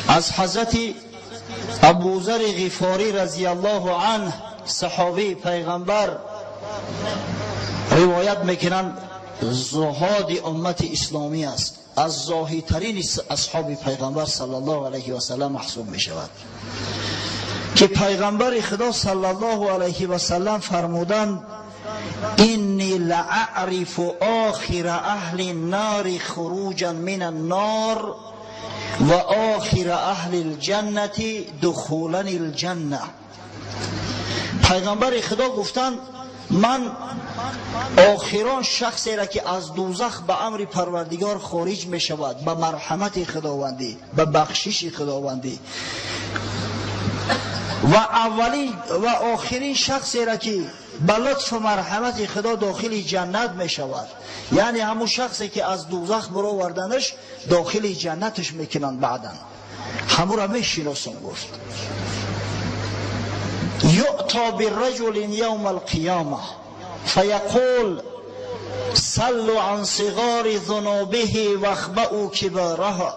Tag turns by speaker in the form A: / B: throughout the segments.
A: Аз Ҳазрати Абузари Ғифорӣ разияллоҳу анҳ, саҳобии пайғамбар, ривоят мекунанд, зуҳоди уммати исломӣ аст, аз зоҳидтарин асҳоби пайғамбар саллаллоҳу алайҳи васаллам маҳсуб мешавад, ки пайғамбари Худо саллаллоҳу алайҳи васаллам фармуданд: инни лаърифу охира аҳли ннори хуруҷан мин аннор ва охира аҳли лҷаннати духулан лҷанна. Пайғамбари Худо гуфтанд: ман охирон шахсеро, ки аз дӯзах ба амри Парвардигор хориҷ мешавад, ба марҳамати Худовандӣ, ба бахшиши Худовандӣ, ва аввалин ва охирин шахсеро, ки ба лутфу марҳамати Худо дохили ҷаннат мешавад, яъне ҳамун шахсе, ки аз дӯзах бароварданаш, дохили ҷаннаташ мекунанд баъдан, ҳамуро мешиносам, гуфт. يؤتى بالرجل يوم القيامة فيقول سلوا عن صغار ذنوبه واخبأوا كبارها.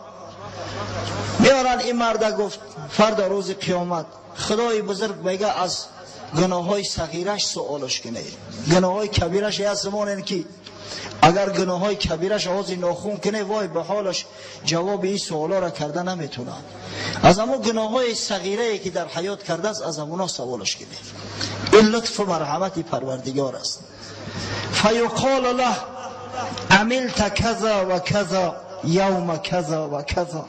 A: میارن این مرده، گفت، فردا روز قیامت خدای بزرگ میگه از گناههای صغیرش سوالش کنه، گناههای کبیرش از زمان که اگر گناههای کبیرش آغاز ناخون کنه، وای به حالش، جواب این سوالا را کرده نمیتونه. از همون گناههای صغیره که در حیات کرده است، از همونا سوالش کنه. این لطف و مرحمت پروردگار است. فیقال له عملت كذا وكذا يوم كذا وكذا،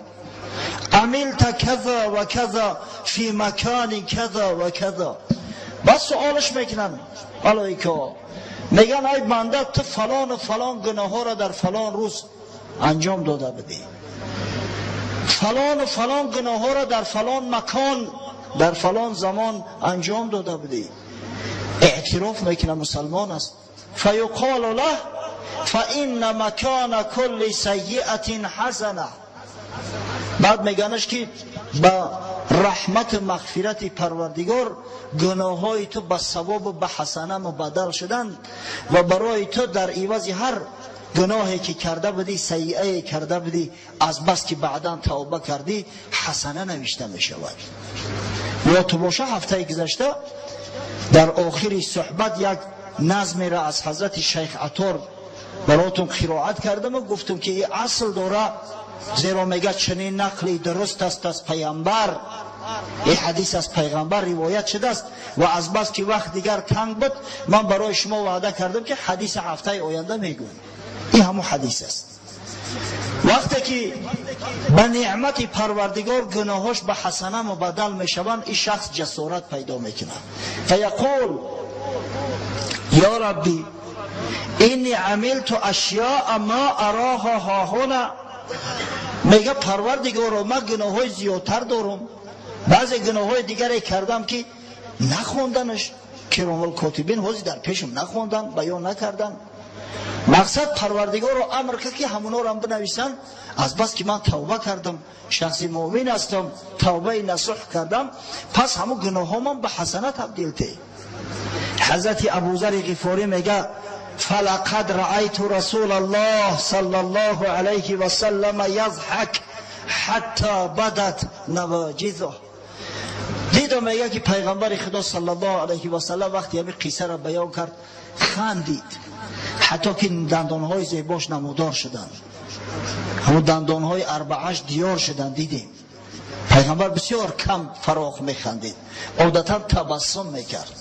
A: عملت كذا وكذا في مكان كذا وكذا. بس سوالش میکنن ملائکه، میگن ای بنده، تو فلان و فلان گناه را در فلان روز انجام داده بودی، فلان و فلان گناه را در فلان مکان، در فلان زمان انجام داده بودی. اعتراف میکنه، مسلمان است. فیقال له فإن مكان كل سیئة حسنة. بعد میگنش که با رحمت مغفرت پروردگار گناههای تو به ثواب و به حسنه مبدل شدن و برای تو در عوض هر گناهی که کرده بودی، سیئه کرده بودی، از بس که بعدا توبه کردی، حسنه نوشته می شود. یا تو باشه، هفته گذشته در آخر صحبت یک نظمی را از حضرت شیخ عطار براتون قرائت کردم و گفتم که این اصل داره، زیرا میگه چنین نقلی درست است از پیامبر، این حدیث از پیغمبر روایت شده است. و از بس که وقت دیگر تنگ بود، من برای شما وعده کردم که حدیث هفته آینده میگم. این همون حدیث است. وقتی که به نعمت پروردگار گناهاش به حسنه مبدل میشوند، این شخص جسارت پیدا میکنه. فیقول یا ربی اینی عملت اشیاء ما اراها هاهنا. میگه پروردگارا، من گناه های زیادتر دارم، بعضی گناه های دیگری کردم که نخوندنش، کرام الکاتبین حاضر در پیشم نخوندن، بیان نکردن. مقصد پروردگار رو امر کرد که همونا رو هم بنویسن. از بس که من توبه کردم، شخص مؤمن هستم، توبه نصوح کردم، پس همون گناه من به حسنه تبدیل ته. حضرت ابوذر غفاری میگه فلقد رأيت رسول الله صلى الله عليه وسلم يضحك حتى بدت نواجذه. دیدم، میگه که پیغمبر خدا صلی الله علیه و سلم وقتی همین قصه را بیان کرد، خندید، حتی که دندانهای زیباش نمودار شدند، همون دندانهای اربعش دیار شدند. دیدیم پیغمبر بسیار کم فراخ میخندید، عادتا تبسم میکرد.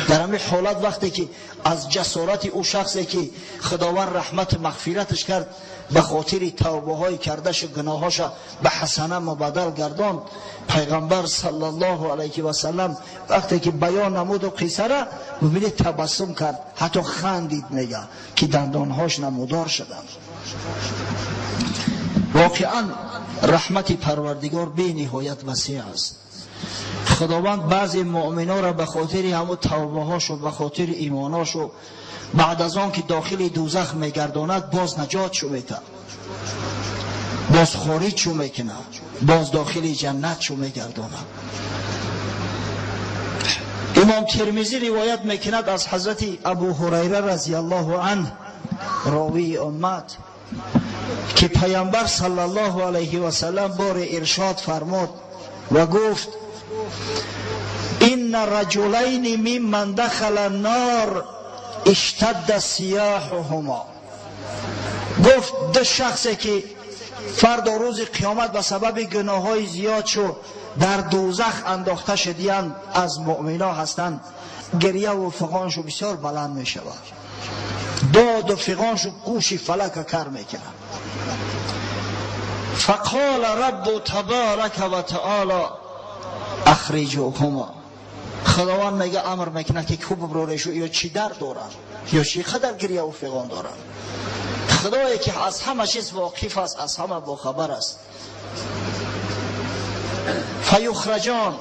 A: در همین حالت، وقتی که از جسارت او شخصی که خداوند رحمت مغفرتش کرد، به خاطر توبه های کردش، گناهاش به حسنه مبدل گرداند، پیغمبر صلی الله علیه و سلم وقتی که بیان نمود و قصه را، ببینید، تبسم کرد، حتی خندید، میگه که دندانهاش نمودار شدند. واقعا رحمت پروردگار بی نهایت وسیع است. خداوند بعضی مؤمنا را به خاطر همون توبه هاش و به خاطر ایماناش و بعد از آن که داخل دوزخ میگرداند، باز نجات شو میته، باز خارج شو میکنه، باز داخل جنت شو میگرداند. امام ترمذی روایت میکند از حضرت ابو هریره رضی الله عنه، راوی امت. که پیامبر صلی الله علیه و سلم بار ارشاد فرمود و گفت ان رجلین ممن دخل النار اشتد صیاحهما. گفت دو شخصی که فردا روز قیامت به سبب گناه‌های زیاد شو در دوزخ انداخته شدیند از مؤمنا هستند، گریه و فغانشو بسیار بلند می شود، داد و فغانشو گوش فلک کر میکنه. فقال رب تبارک و تعالی اخرجوهما. خداوند میگه امر میکنه که کو ببرورشو، یا چی درد دارن یا چی قدر گریه و فغان دارن. خدایی که از همه چیز واقف است، از همه باخبر است. فیخرجان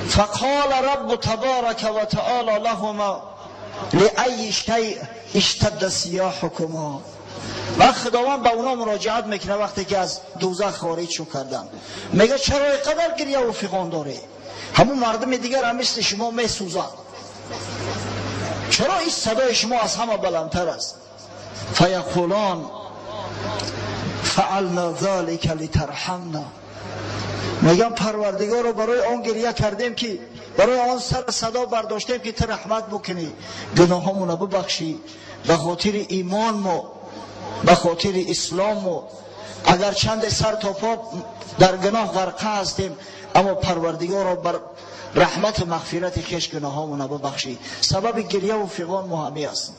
A: فقال رب تبارک و تعالی لهما لأی شیء اشتد صیاحکما. و خداوند به اونا مراجعت میکنه وقتی که از دوزخ خارج شو کردن، میگه چرا اینقدر گریه و فغان داره؟ همون مردم دیگر هم مثل شما میسوزند، چرا این صدای شما از همه بلندتر است؟ فیقولان فعلنا ذلك لترحمنا. میگم پروردگار رو برای آن گریه کردیم که برای آن سر صدا برداشتیم که تو رحمت بکنی، گناهامون رو ببخشی، به خاطر ایمان ما، به خاطر اسلام ما. اگر چند سر تا پا در گناه غرقه هستیم، اما پروردگار رو بر رحمت و مغفرت خویش گناهامون رو ببخشی. سبب گریه و فغان ما همی است.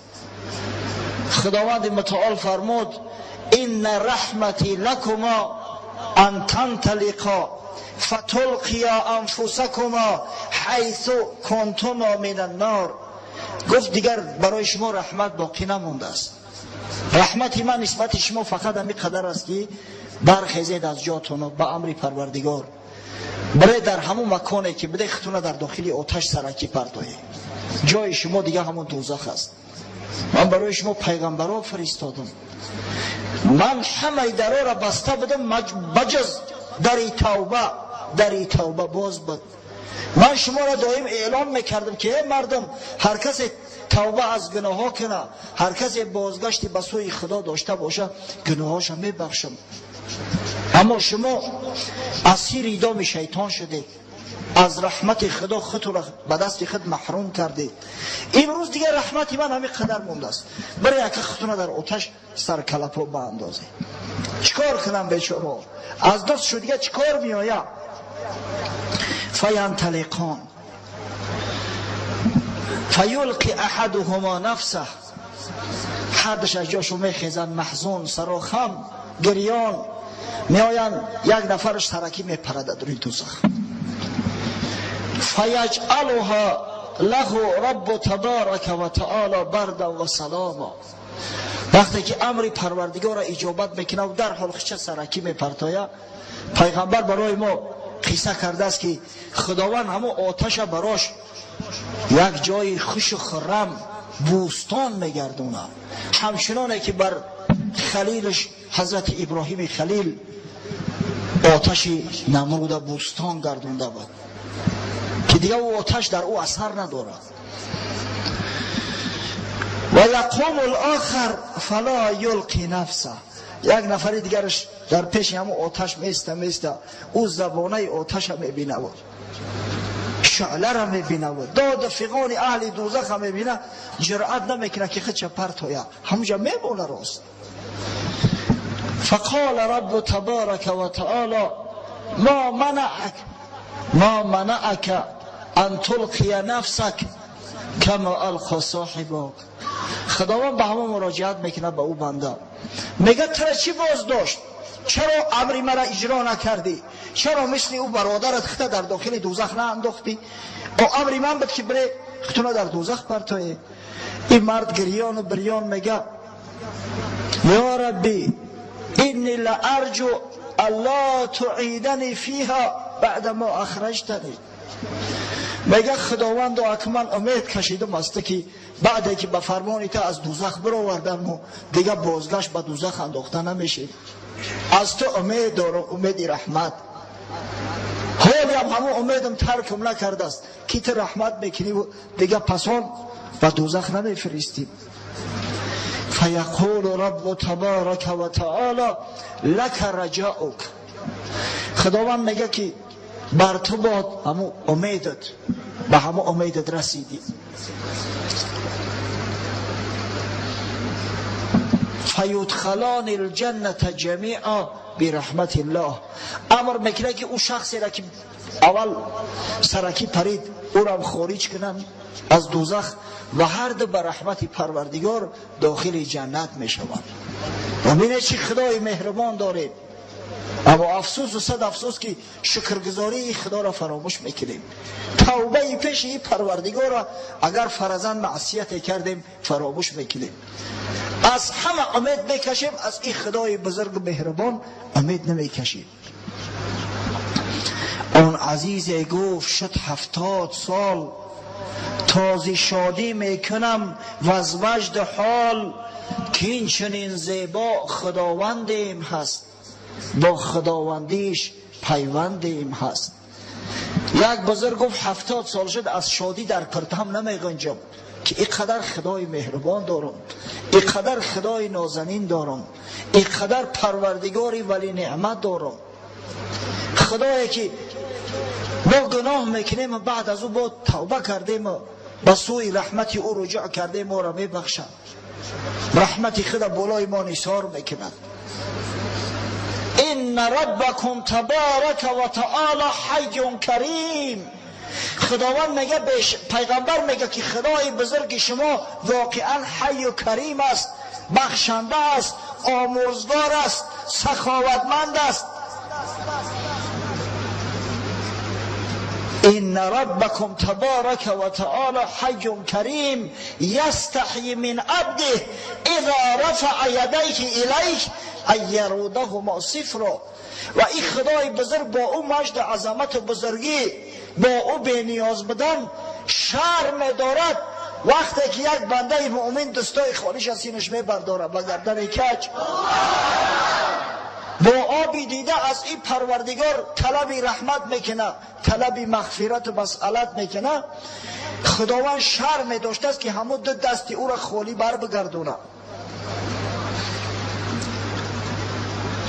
A: خداوند متعال فرمود ان رحمتی لکما ان تنطلقا فتلقیا انفسکما حیث کنتما من النار. گفت دیگر برای شما رحمت باقی نمونده است. رحمت من نسبت شما فقط همین قدر است که برخیزید از جاتون به امر پروردگار، برای در همون مکانی که بده خودتون در داخل آتش سرکی پرتوید. جای شما دیگه همون دوزخ است. من برای شما پیغمبرا فرستادم، من همه درا را بسته بودم بجز در توبه، در توبه باز بود. من شما را دائم اعلام میکردم که ای مردم، هر کسی توبه از گناه ها کنه، هر کسی بازگشت به سوی خدا داشته باشه، گناهاش میبخشم. اما شما اسیر دام شیطان شدید، از رحمت خدا خود را به دست خود محروم کردید. امروز دیگه رحمت من همین قدر مونده است. برای یک خودتون در آتش سرکلپو باندازید. چیکار کنم بیچاره؟ از دست شد دیگه چیکار میآید؟ فینطلقان فیلقی احدهما نفسه. هر دوش از جاشو میخیزن، محزون، سر و خم، گریان میآیند. یک نفرش سرکی میپرد در این دوزخ. فیجعلها له رب تبارک و تعالی بردا و سلاما. وقتی که امر پروردگار را اجابت میکنه و در حال خودش سرکی میپرتاید، پیغمبر برای ما قصه کرده است که خداوند همون آتش براش یک جای خوش و خرم بوستان میگردونه، همچنانه که بر خلیلش حضرت ابراهیم خلیل آتش نمرود بوستان گردونده بود که دیگه او آتش در او اثر ندارد. و یقوم الاخر فلا یلقی نفسه. یک نفر دیگرش در پیش همون آتش میسته، او زبانه آتش هم میبینه بود، شعله را میبینه بود، داد فغان اهل دوزخ هم میبینه، جرأت نمیکنه که خودش پرت آید، همونجا میمونه راست. فقال رب تبارک و تعالی ما منعک ان تلقی نفسک کما القى صاحبک. خداوند به همون مراجعت میکنه به او بنده، میگه ترا چی باز داشت؟ چرا امری مرا اجرا نکردی؟ چرا مثل او برادرت خودت در داخل دوزخ نانداختی؟ او امری من بود که بره خودتون در دوزخ پرتوی. این مرد گریان و بریان میگه یا ربی انی لارجو الا تعیدنی فیها بعد ما اخرجتنی. میگه خداوند اکمل امید کشیدم از تو که بعد که به فرمان تو از دوزخ برآوردم و دیگه بازگشت به دوزخ انداخته نمیشه. از تو امید دارم، امید رحمت. حالی هم همون امیدم ترکم نکرده است که تو رحمت میکنی و دیگه پسان به دوزخ نمیفرستی. فیقول رب تبارک و تعالی لک رجاؤک. خداوند میگه که بر تو باد همو امیدت، به همو امیدت رسیدی. فیدخلان الجنة جمیعا برحمت الله. امر میکنه که او شخصی را که اول سرکی پرید او را خارج کنن از دوزخ و هر دو به رحمت پروردگار داخل جنت میشوند. و چی خدای مهربان داریم، اما افسوس و صد افسوس که شکرگزاری خدا را فراموش میکنیم. توبه پیش این پروردگار را اگر فرضاً معصیت کردیم فراموش میکنیم. از همه امید میکشیم، از این خدای بزرگ مهربان امید نمیکشیم. آن عزیز گفت شد 70 سال تازه شادی میکنم و از وجد حال، که این چنین زیبا خداوندیم هست، با خداوندیش پیوندیم هست. یک بزرگ گفت 70 سال شد از شادی در پرتم نمیگنجم که اینقدر خدای مهربان دارم، اینقدر خدای نازنین دارم، اینقدر پروردگاری ولی نعمت دارم. خدایی که ما گناه میکنیم و بعد از او با توبه کردیم و به سوی رحمت او رجوع کردیم، ما را میبخشد، رحمت خدا بالای ما نثار میکند. ان ربکم تبارک و تعالی حی کریم. خداوند میگه، پیغمبر میگه که خدای بزرگ شما واقعا حی و کریم است، بخشنده است، آمرزگار است، سخاوتمند است. ان ربکم تبارک و تعالی حی کریم یستحی من عبده اذا رفع یدیه الیه ان یرودهما صفرا. و این خدای بزرگ با او مجد عظمت و بزرگی، با او بی نیاز بودن شرم دارد وقتی که یک بنده مؤمن دستای خالیش از سینش میبرداره و گردن کج با آبی دیده از این پروردگار طلب رحمت میکنه، طلب مغفرت و مسئلت میکنه. خداوند شرم داشته است که همون دو دست او را خالی بر بگردونه.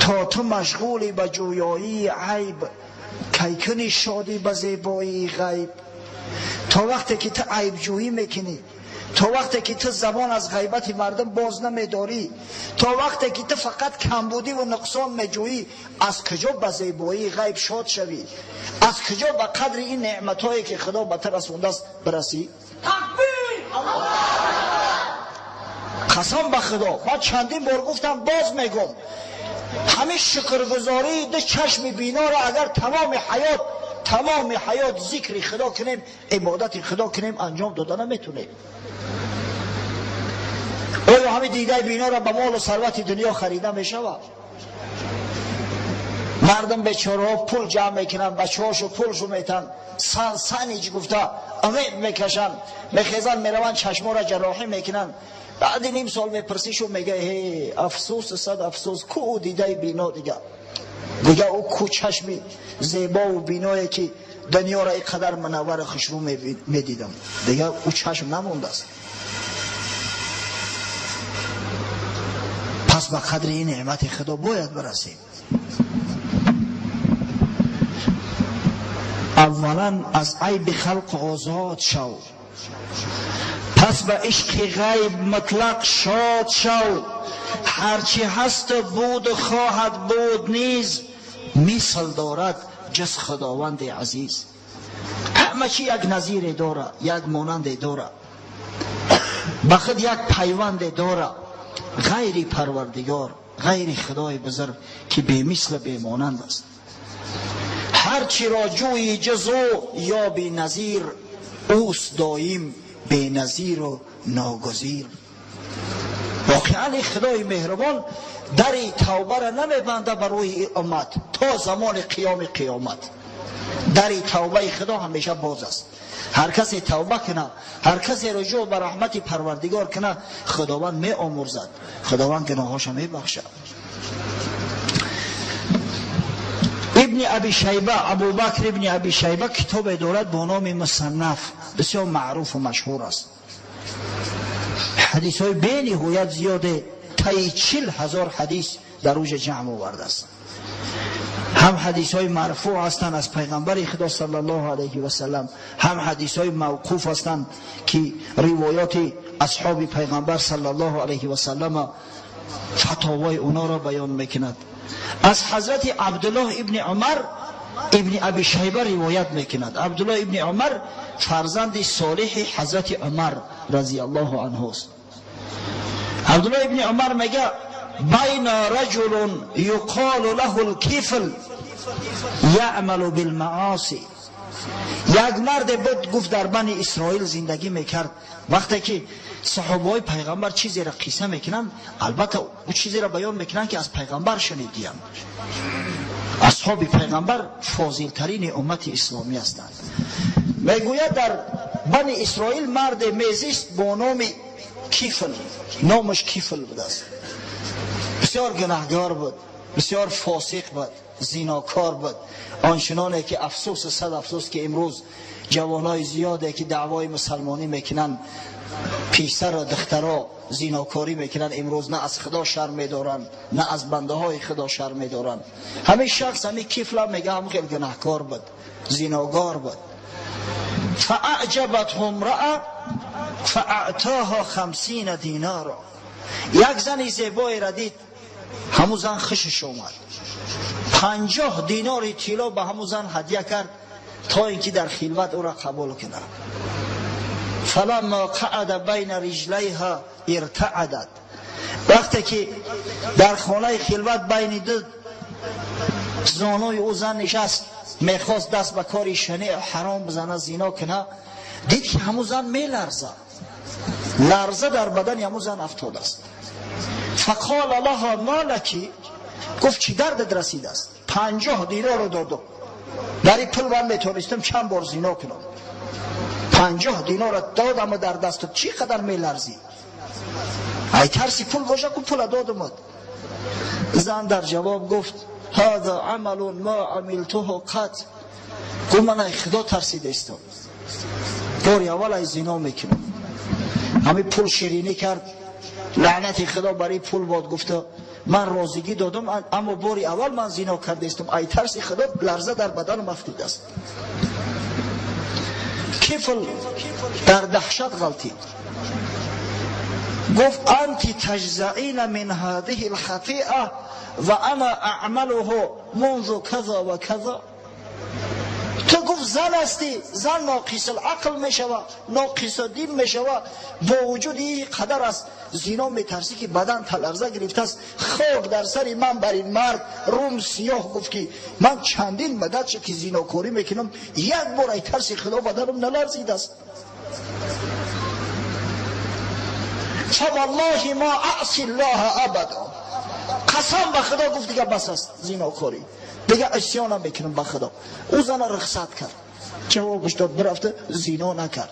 A: تا تو مشغولی به جویایی عیب، کی کنی شادی به زیبایی غیب. تا وقتی که تو عیب جویی میکنی، تا وقتی که تو زبان از غیبت مردم باز نمیداری، تا وقتی که تو فقط کمبودی و نقصان میجویی، از کجا به زیبایی غیب شاد شوی؟ از کجا به قدر این نعمتهایی که خدا به تو رسونده است برسی؟ قسم به خدا من چندین بار گفتم، باز میگم، همه شکرگزاری دو چشم بینا را اگر تمام حیات ذکر خدا کنیم، عبادت خدا کنیم، انجام داده نمیتونیم. آیا همه دیده بینا را به مال و ثروت دنیا خریده میشود؟ مردم بیچاره ها پول جمع میکنن، بچه هاشو پولشو میتن، سن سنیج گفته امید میکشن، میخیزن میروند چشما را جراحی میکنن. بعد نیم سال میپرسیشو میگه هی افسوس صد افسوس، کو دیده بینا دیگه او کو چشمی زیبا و بینایی که دنیا را اینقدر منور خوشرو میدیدم، دیگه او چشم نمونده است. پس به قدر این نعمت خدا باید برسیم. اولا از عیب خلق آزاد شو، پس به عشق غیب مطلق شاد شو. هرچی هست و بود و خواهد بود نیز، مثل دارد جز خداوند عزیز. همه چی یک نظیر داره، یک مانند داره، به خود یک پیوند داره، غیر پروردگار، غیر خدای بزرگ که بی مثل بی مانند است. هرچی را جویی جز او یا بی نظیر، اوست دایم بی نظیر و ناگزیر. واقعا خدای مهربان در توبه را نمیبنده بر روی امت تا زمان قیام قیامت. در توبه خدا همیشه باز است. هر کسی توبه کنه، هر کسی رجوع به رحمت پروردگار کنه، خداوند می آمرزد، خداوند گناهاش می بخشد. ابن ابی شیبه، ابوبکر ابن ابی شیبه کتاب دارد با نام مصنف، بسیار معروف و مشهور است. Ҳадис ҳои бениҳоят зиёде, таи 40,000 ҳадис дар уҷа ҷамъ овардааст. Ҳам ҳадис ҳои марфуъ ҳастанд аз пайғамбари Худо саллаллоҳу алайҳи васаллам, ҳам ҳадис ҳои мавқуф ҳастанд ки ривоёти асҳоби пайғамбар саллаллоҳу алайҳи васаллам фатовои онҳоро баён мекунад. Аз ҳазрати Абдуллоҳ ибни Умар ибни Аби Шайба ривоят мекунад. Абдуллоҳ ибни Умар фарзанди солиҳи ҳазрати Умар разияллоҳу анҳуст. Абдуллоҳ ибни Умар мега: بین رجل یقال له الکفل یعمل بالمعاصی. یک مرد بود، گفت در بنی اسرائیل زندگی میکرد. وقتی که صحابه پیغمبر چیزی را قصه میکنن، البته او چیزی را بیان میکنن که از پیغمبر شنیدیم. اصحاب پیغمبر فاضل ترین امت اسلامی هستند. میگوید در بنی اسرائیل مرد میزیست با نام کیفل، نامش کیفل بود است. بسیار گناهگار بود، بسیار فاسق بود، زیناکار بود. آنچنانه که افسوس صد افسوس که امروز جوانای زیاده که دعوای مسلمانی میکنن، پیسر و دخترا زیناکاری میکنن، امروز نه از خدا شرم میدارن نه از بنده های خدا شرم میدارن. همین شخص، همین کیفل میگه هم خیلی گناهکار بود، زیناگار بود. فاعجبته امرأة فاعطاها 50 دینارا. یک زن زیبایی را دید، همون زن خوشش اومد، 50 دینار طلا به همون زن هدیه کرد تا اینکه در خلوت او را قبول کند. فلما قعد بین رجلیها ارتعدت. وقتی که در خانه خلوت بین دو زانوی او زن نشست، میخواست دست به کاری شنیع حرام بزنه، زینا کنه، دید که همون زن میلرزه، لرزه در بدن همون زن افتاده است. فقال لها ما لکی، گفت چی دردت رسیده است؟ 50 دینار رو دادم، در این پول من میتونستم چند بار زینا کنم، 50 دینار رو دادم و در دستت چی قدر میلرزی؟ ای ترسی پول باشه که پول دادم. زن در جواب گفت هذا عمل ما عملته قط. گفت من ای خدا ترسیده استم، باری اول ای زینا میکنم. همین پول شیرینی کرد، لعنت خدا برای پول باد. گفته من راضیگی دادم اما باری اول من زینا کرده استم، ای ترس خدا لرزه در بدنم افتیده است. کفل در دهشت غلطید، گفت انت تجزعین من هذه الخطیئه و انا اعمله منذ کذا و کذا. تو گفت زن هستی، زن ناقص العقل میشوه، ناقص دین میشوه، با وجود این قدر از زینا میترسی که بدن تلرزه گرفته است. خاک در سر من بر این مرد روم سیاه. گفت که من چندین مدت که زیناکاری میکنم، یک بار ای ترس خدا بدنم نلرزیده است. فوالله ما اعصی الله ابدا. قسم به خدا گفت دیگه بس است زیناکاری، دیگه عصیان نمیکنم به خدا. او زن رخصت کرد، جوابش داد، برفته زینا نکرد.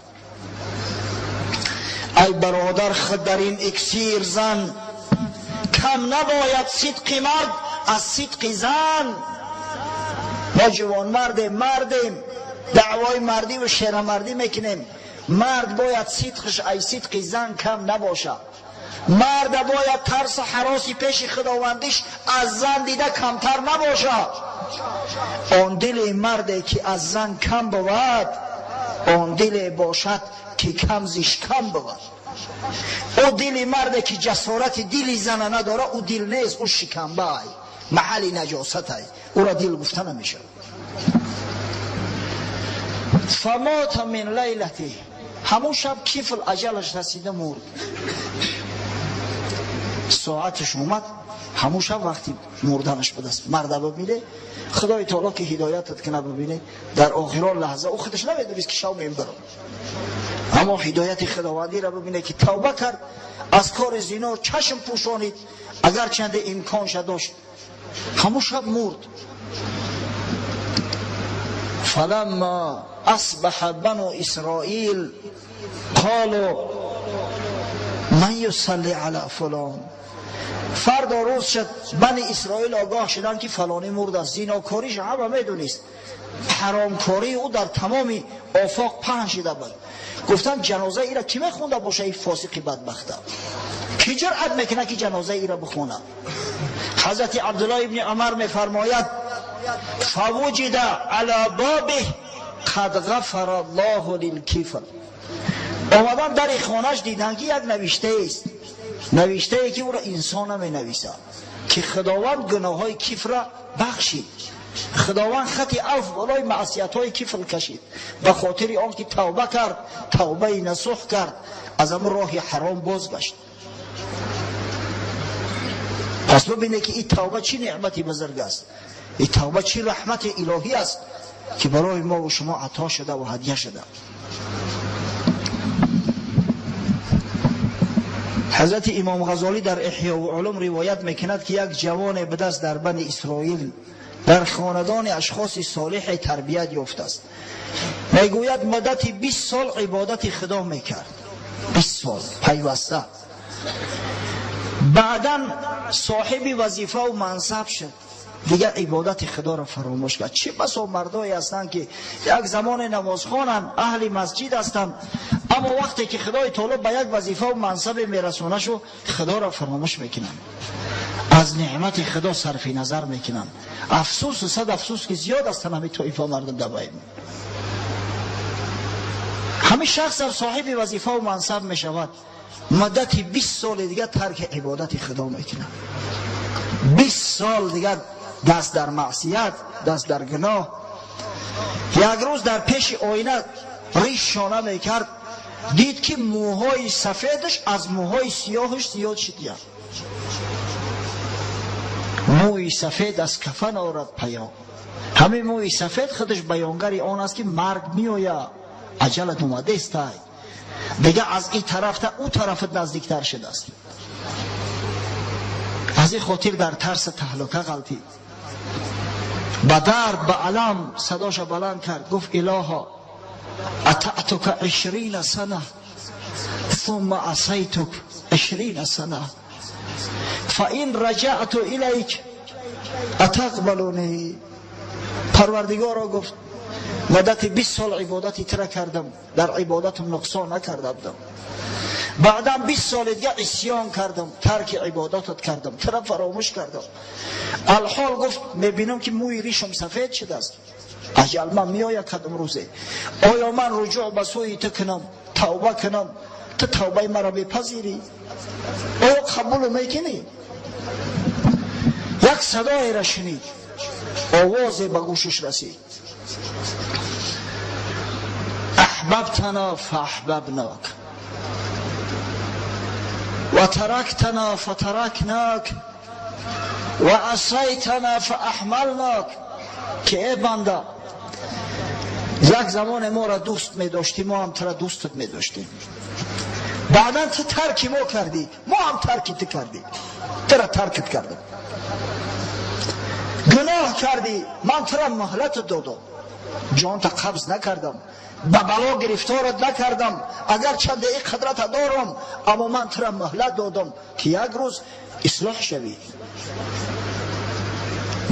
A: ای برادر خود در این اکسیر زن کم نباید صدق مرد از صدق زن. ما جوان مردیم، دعوای مردی و شیرمردی میکنیم. مرد باید صدقش ای صدق زن کم نباشد. مرد باید ترس حراسی پیش خداوندیش از زن دیده کمتر نباشد. آن دل مردی که از زن کم بود، آن دل باشد که کم زیش کم بود. او دل مردی که جسارت دل زن نداره، او دل نیست، او شکمبه ای، محل نجاست ای، او را دل گفته نمیشه. فمات من لیلته. همون شب کیفل اجلش رسیده مرد. ساعتش اومد، همون شب وقتی مردنش به دست مرد ببینه، خدای تعالی که هدایتت کنه ببینه، در آخران لحظه او خودش نمیدونست که شب میبرم، اما هدایت خداوندی را ببینه که توبه کرد از کار زینا، چشم پوشانید اگر چند امکانش داشت، همون شب مرد. فلما اصبح بنو اسرائیل قالوا من یصلی علی فلان. فردا روز شد، بنی اسرائیل آگاه شدن که فلانی مرد است. زیناکاریش همه میدونست، حرامکاری او در تمام آفاق پهن شده بود. Гуфтан ҷаноза ира ки мехонда боша, ин фосиқи бадбахта ки ҷуръат мекунад ки ҷаноза ира бихонад? Ҳазрати Абдуллоҳ ибни Умар мефармояд: فوجد على بابه قد غفر الله للكفر. омадан дари хонаш, дидан ки як навишта аст, навиштае ки ӯро инсон наменависад, ки Худованд гуноҳҳои кифра бахшид, Худованд хати афв болои маъсиятҳои кифр кашид, ба хотири он ки тавба кард, тавбаи насуҳ кард, аз ҳамон роҳи ҳаром бозгашт. Пас бибинед, ки ин тавба чӣ неъмати бузург аст, ин тавба чӣ раҳмати илоҳӣ аст, ки барои мо ва шумо ато шуда ва ҳадя шуда. Ҳазрати Имом Ғазолӣ дар Эҳё улум ривоят мекунад, ки як ҷавоне ба даст дар Бани Исроил дар хонадони ашхоси солиҳе тарбият ёфтааст. Мегӯяд, муддати 20 сол ибодати Худо мекард, 20 сол пайваста. Баъдан соҳиби вазифаву мансаб шуд, дигар ибодати Худоро фаромӯш кард. Чӣ басо мардое ҳастанд, ки як замоне намозхонанд, аҳли масҷид ҳастанд, аммо вақте ки Худои таоло ба як вазифаву мансабе мерасонашу, Худоро фаромӯш мекунанд, аз неъмати Худо сарфи назар мекунанд. Афсӯсу сад афсӯс, ки зиёд ҳастанд ҳамин тоифа мардум дар байни. Ҳамин шахс соҳиби вазифаву мансаб мешавад, муддати 20 соли дигар тарки ибодати Худо мекунад, 20 сол дигар даст дар маъсият, даст дар гуноҳ. Як рӯз дар пеши оина риш шона мекард, дид, ки мӯҳои сафедаш аз мӯҳои сиёҳаш зиёд шудиянд. Мӯи сафед аз кафан орад паём. Ҳамин мӯи сафед худаш баёнгари он аст, ки марг меояд, аҷалат омадестай, дигар аз ин тарафта ӯ тарафат наздиктар шудааст. Аз ин хотир дар тарси таҳлука ғалтид, ба дард, ба алам садоша баланд кард, гуфт: «Илоҳо, أطعتك 20 سنة ثم عصيتك 20 سنة، فإن رجعت إليك أتقبلني؟» Парвардигоро, гуфт, муддати 20 сол ибодати тира кардам, дар ибодатам нуқсон накарда будам. Баъдан 20 соли дига исён кардам, тарки ибодатат кардам, тира фаромӯш кардам. Алҳол, гуфт, мебинам, ки мӯи ришам сафед шудааст, аҷал ман меояд кадом рӯзе. Оё ман руҷӯъ ба сӯи ту кунам, тавба кунам, ту тавбаи маро мепазирӣ? Оё қабулу мекунӣ? Як садоеро шунид, овозе ба гӯшаш расид: «أحببتنا فأحببناك وتركتنا فتركناك وعصيتنا فأحملناك». Ки э банда, як замоне моро дӯст медоштӣ, мо ҳам тура дӯстат медоштем. Баъдан ту тарки мо кардӣ, мо ҳам тарки ту кардем, тура таркат кардам. Гуноҳ кардӣ, ман тура муҳлатат додам, ҷонта қабз накардам, ба бало гирифторат накардам, агар чанде ин қадрата дорам, аммо ман тура муҳлат додам, ки як рӯз ислоҳ шавӣ.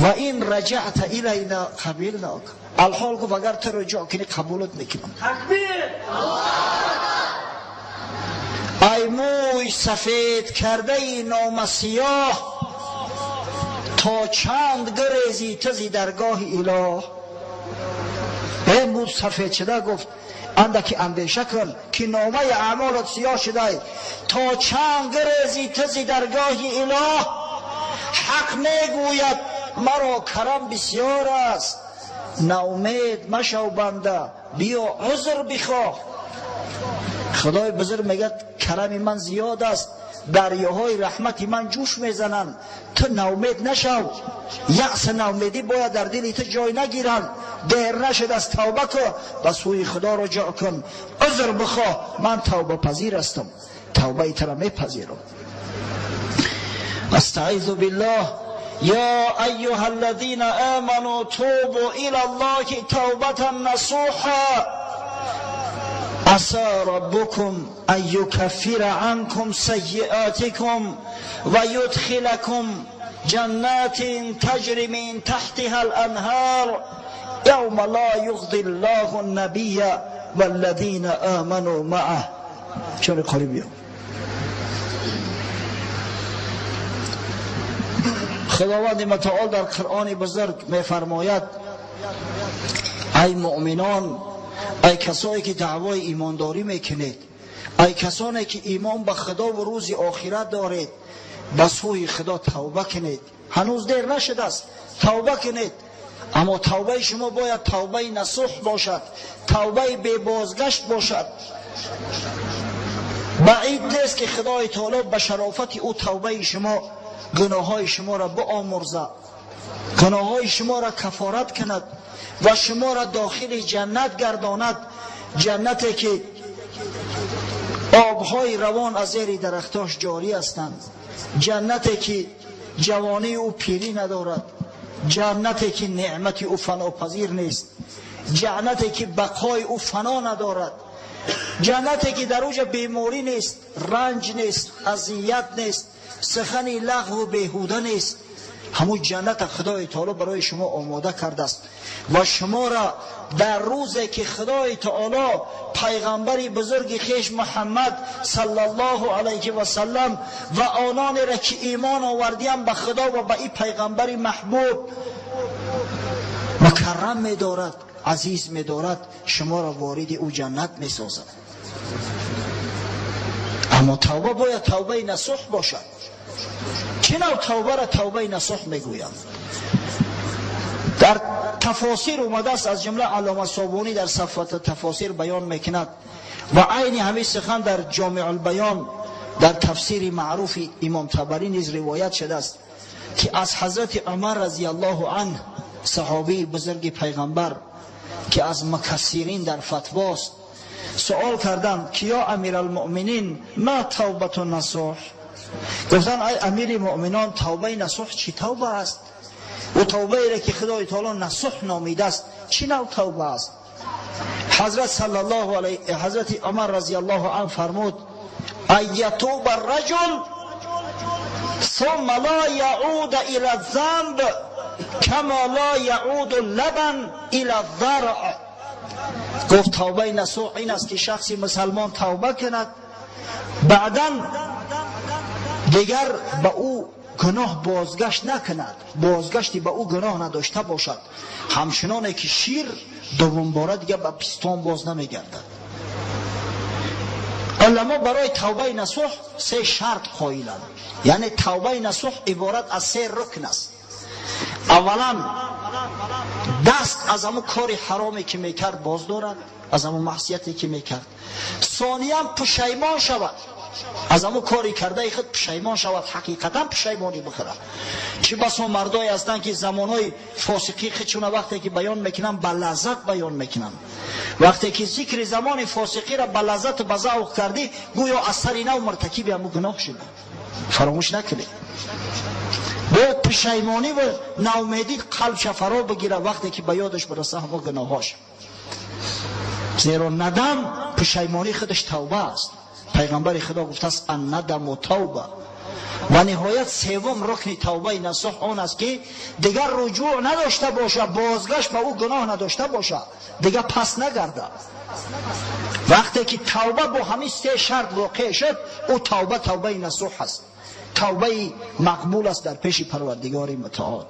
A: وإن رجعت إلينا قبلناك. Алҳол, гуфт, агар ту руҷӯъ кунӣ, қабулат мекунам.
B: Такбир!
A: Ай мӯй сафед кардаи номасиёҳ, то чанд гурезӣ ту зи даргоҳи илоҳ? Э мӯй сафед шуда, гуфт, андаки андеша кун, ки номаи аъмолат сиёҳ шудай. То чанд гурезӣ ту зи даргоҳи илоҳ? Ҳақ мегӯяд: маро карам бисёр аст. Наумед машав, банда, биё узр бихоҳ. Худои бузург мегӯяд: карами ман зиёд аст, дарёҳои раҳмати ман ҷӯш мезананд. Ту наумед нашав, яъси наумедӣ бояд дар дили ту ҷой нагиранд. Дер нашудааст, тавба кун, ба сӯи Худо руҷӯъ кун, узр бихоҳ. Ман тавбапазир ҳастам, тавбаи тура мепазирам. أستعيذ بالله: يا أيها الذين آمنوا توبوا إلى الله توبة نصوحا، عسى ربكم أن يكفر عنكم سيئاتكم ويدخلكم جنات تجري من تحتها الأنهار، يوم لا يخزي الله النبي. والذین آمنوا معه. چون قریب بیا. خداوند متعال در قرآن بزرگ میفرماید ای مؤمنان، ای کسایی که دعوای ایمانداری میکنید، ای کسانی که ایمان به خدا و روز آخرت دارید، به سوی خدا توبه کنید. هنوز دیر نشده است، توبه کنید. اما توبه شما باید توبه نصوح باشد، توبه بی بازگشت باشد. بعید نیست که خدای تعالی به شرافت او توبه شما گناههای شما را بآمرزد، گناههای شما را کفارت کند و شما را داخل جنت گرداند، جنتی که آبهای روان از زیر درختاش جاری هستند، جنتی که جوانی او پیری ندارد، جنتی که نعمت او فناپذیر نیست، جنتی که بقای او فنا ندارد، جنتی که در اوج بیماری نیست، رنج نیست، اذیت نیست، سخن لغو و بیهوده نیست. همون جنت خدای تعالی برای شما آماده کرده است و شما را در روزی که خدای تعالی پیغمبر بزرگ خویش محمد صلی الله علیه و سلم و آنان را که ایمان آوردیم به خدا و به این پیغمبر محبوب مکرم می‌دارد، عزیز می‌دارد، شما را وارد او جنت می‌سازد. اما توبه باید توبه نصوح باشد. چه نوع توبه را توبه نصوح میگویند؟ در تفاسیر اومده است، از جمله علامه صابونی در صفحات تفاسیر بیان میکند و عین همین سخن در جامع البیان در تفسیر معروف امام طبری نیز روایت شده است که از حضرت عمر رضی الله عنه، صحابی بزرگ پیغمبر که از مکثرین در فتواست، سوال کردند که یا امیرالمؤمنین ما توبة النصوح؟ گفتن ای امیر مؤمنان، توبه نصوح چی توبه است؟ و توبه ای را که خدای تعالی نصوح نامیده است چی نوع توبه است؟ حضرت صلی الله علیه، حضرت عمر رضی الله عنه فرمود ان یتوب الرجل ثم لا یعود الى الذنب کما لا یعود اللبن الى الضرع. گفت توبه نصوح این است که شخص مسلمان توبه کند، بعدا دیگر به او گناه بازگشت نکند، بازگشتی به او گناه نداشته باشد، همچنانه که شیر دوم باره دیگه به پستان باز نمیگردد. علما برای توبه نصوح سه شرط قائلند، یعنی توبه نصوح عبارت از سه رکن است. اولا دست از همون کار حرامی که میکرد باز دارد، از همون معصیتی که میکرد. ثانیا پشیمان شود، از همون کاری کرده خود پشیمان شود، حقیقتا پشیمانی بخورد. چه بسا مردایی هستند که زمانهای فاسقی خودشون وقتی که بیان میکنن به لذت بیان میکنن، وقتی که ذکر زمان فاسقی را به لذت و به ذوق کردی گویا از سر نو مرتکب همون گناه شده. فراموش نکنید، باید پشیمانی و ناامیدی قلب فرا بگیره وقتی که به یادش برسه همون گناهاش، زیرا ندم پشیمانی خودش توبه است. پیغمبر خدا گفته است الندم و توبه. و نهایت سوم رکن توبه نصوح آن است که دیگر رجوع نداشته باشه، بازگشت به او گناه نداشته باشه، دیگر پس نگرده. وقتی که توبه با همین سه شرط واقع شد، او توبه توبه نصوح است، توبه مقبول است در پیش پروردگار متعال.